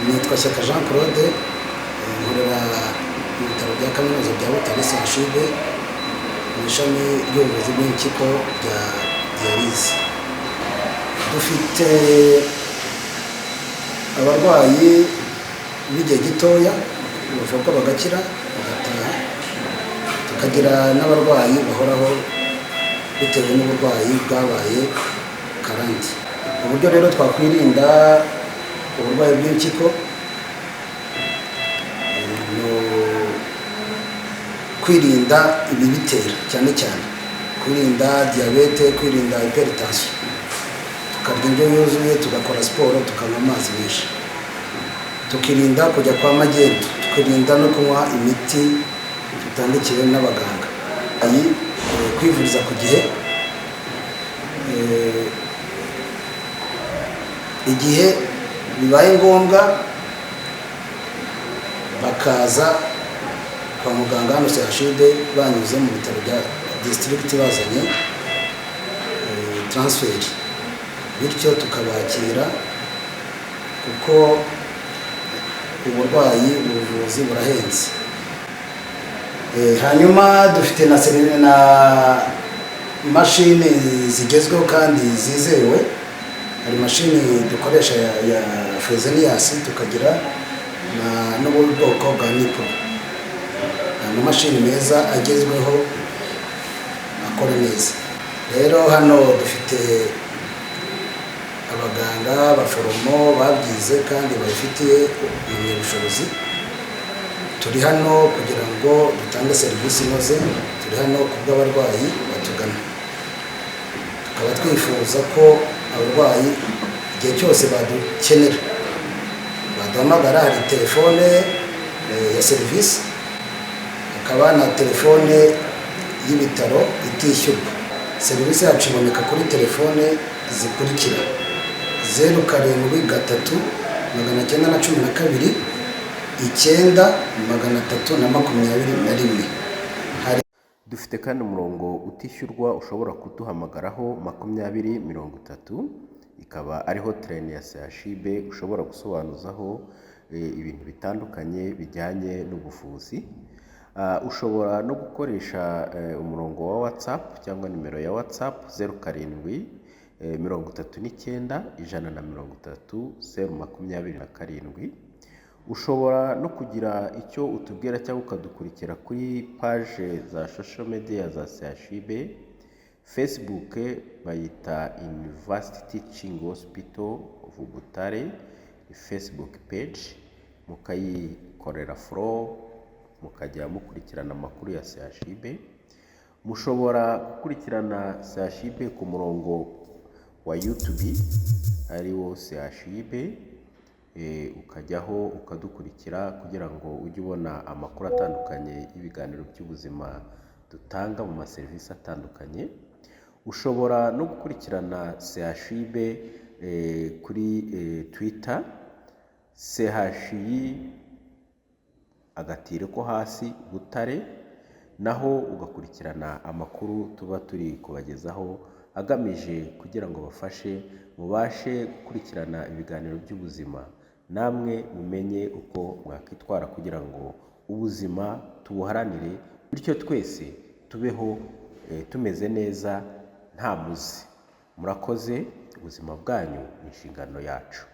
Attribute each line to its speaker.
Speaker 1: Nitwa Shyaka Jean Claude, nkorera mu bitaro bya Kaminuza bya Butare, CHUB, mu ishami ry'ubuvuzi bw'impyiko bya dialyse. Dufite abarwayi b'igihe gitoya bavurwa bagakira bagataha, tukagira n'abarwayi bahoraho bitewe n'uburwayi bwabaye karande. Uburyo rero twakwirinda uburwayi bw'impyiko ni kwirinda ibibitera, cyane cyane kwirinda diyabete, kwirinda hypertension, tukarya indyo yuzuye, tugakora siporo, tukanywa amazi menshi, tukirinda kujya kwa magendu, tukirinda no kunywa imiti tutandikiwe n'abaganga. Kwivuriza ku gihe, igihe bibaye ngombwa bakaza kwa muganga hano CHUB banyuze mu bitaro bya district bazanye transfert, bityo tukabakira, kuko uburwayi, ubuvuzi burahenze. Hanyuma dufite na mashini zigezweho kandi zizewe. Hari mashini dukoresha ya Fresenius, tukagira n'ubundi bwoko bwa Nipro. Ni amamashini meza agezweho, akora neza. Rero hano dufite abaganga, abaforomo babyize kandi babifitiye impamyabushobozi. Turi hano kugira ngo dutange serivisi inoze, turi hano ku bw'abarwayi batugana, tukaba twifuza ko abarwayi igihe cyose badukenera baduhamagara. Hari telefone ya serivisi, hakaba na telefone y'ibitaro itishyurwa. Serivisi yacu iboneka kuri telefone zikurikira: 073 912 9 321. Hari
Speaker 2: Dufite kandi umurongo utishyurwa ushobora kuduhamagaraho, 2030, ikaba ari hotline ya CHUB ushobora gusobanuzaho ibintu bitandukanye bijyanye n'ubuvuzi. Ushobora no gukoresha umurongo wa WhatsApp cyangwa nimero ya WhatsApp, 07 39 130 027. Ushobora no kugira icyo utubwira cyangwa ukadukurikira kuri page za social media za CHUB. Facebook bayita University Teaching Hospital of Butare, ni Facebook page, mukayikorera follow, mukajya mukurikirana amakuru ya CHUB. Mushobora gukurikirana CHUB ku murongo wa YouTube ariwo CHUB, ukajyaho ukadukurikira kugira ngo ujye ubona amakuru atandukanye y'ibiganiro by'ubuzima dutanga mu maserivisi atandukanye. Ushobora no gukurikirana CHUB kuri Twitter, CHI agatire ko hasi Butare, naho ugakurikirana amakuru tuba turi kubagezaho agamije kugira ngo bafashe mubashe gukurikirana ibiganiro by'ubuzima, namwe mumenye uko mwakwitwara kugira ngo ubuzima tubuharanire, bityo twese tubeho tumeze neza nta muze. Murakoze, ubuzima bwanyu ni inshingano yacu.